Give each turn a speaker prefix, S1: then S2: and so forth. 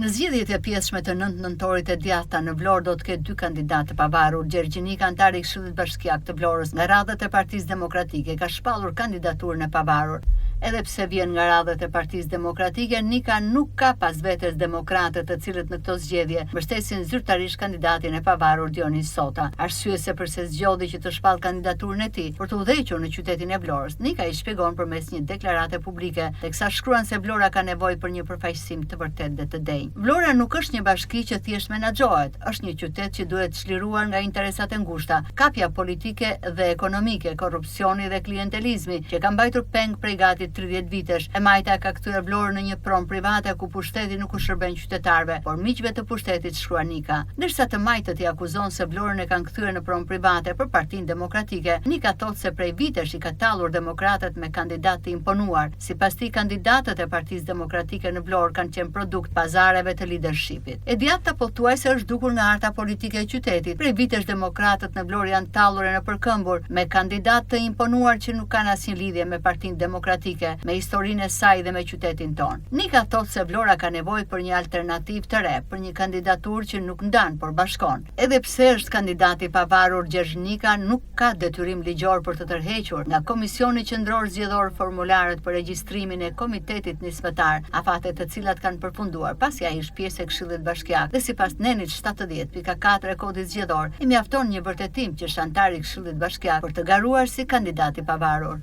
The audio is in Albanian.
S1: Në zgjedhjet e pjesshme të 9 nëntorit e djathta në Vlorë do të ketë dy kandidatë të pavarur. Gjergj Nika, anëtar i Këshillit Bashkiak të Vlorës, nga radhët e Partisë Demokratike, ka shpallur kandidaturën e pavarur. Edhe pse vjen nga radhët e Partisë Demokratike, Nika nuk ka pas vetes demokratët të cilët në këto zgjedhje mbështesin zyrtarisht kandidatin e pavarur Dionis Sota. Arsyet se përse zgjodhi që të shpallë kandidaturën e tij për të udhëhequr në qytetin e Vlorës, Nika i shpjegon përmes një deklarate publike, teksa shkruan se Vlora ka nevojë për një përfaqësim të vërtetë dhe të denjë. Vlora nuk është një bashki që thjesht menaxhohet, është një qytet që duhet çliruar nga interesat e ngushta, kapja politike dhe ekonomike, korrupsioni dhe klientelizmi, që e ka mbajtur peng prej gati 30 vitesh. E majta e ka kthyer Vlorën në një pronë private ku pushteti nuk u shërben qytetarëve, por miqve të pushtetit, shkruan Nika. Ndërsa të majtët i akuzon se Vlorën e kanë kthyer në pronë private për Partinë Demokratike, Nika thotë se prej vitesh i ka tallur demokratët me kandidatë të imponuar. Sipas tij, kandidatët e Partisë Demokratike në Vlorë kanë qenë produkt pazareve të lidershipit. E djathta pothuajse është zhdukur nga harta politike e qytetit. Prej vitesh demokratët në Vlorë janë tallur e nëpërkëmbur me kandidatë të imponuar që nuk kanë asnjë lidhje me Partinë Demokratike, me historinë e saj dhe me qytetin tonë. Nika thotë se Vlora ka nevojë për një alternativë të re, për një kandidaturë që nuk ndan, por bashkon. Edhe pse është kandidat i pavarur, Gjergj Nika nuk ka detyrim ligjor për të tërhequr nga Komisioni Qendror Zgjedhor formularët për regjistrimin e Komitetit Nismëtar, afate të cilat kanë përfunduar pasi ai është pjesë e Këshillit Bashkiak dhe sipas nenit 70.4 e Kodit Zgjedhor i mjafton një vërtetim që është anëtar i Këshillit Bashkiak për të garuar si kandidat i pavarur.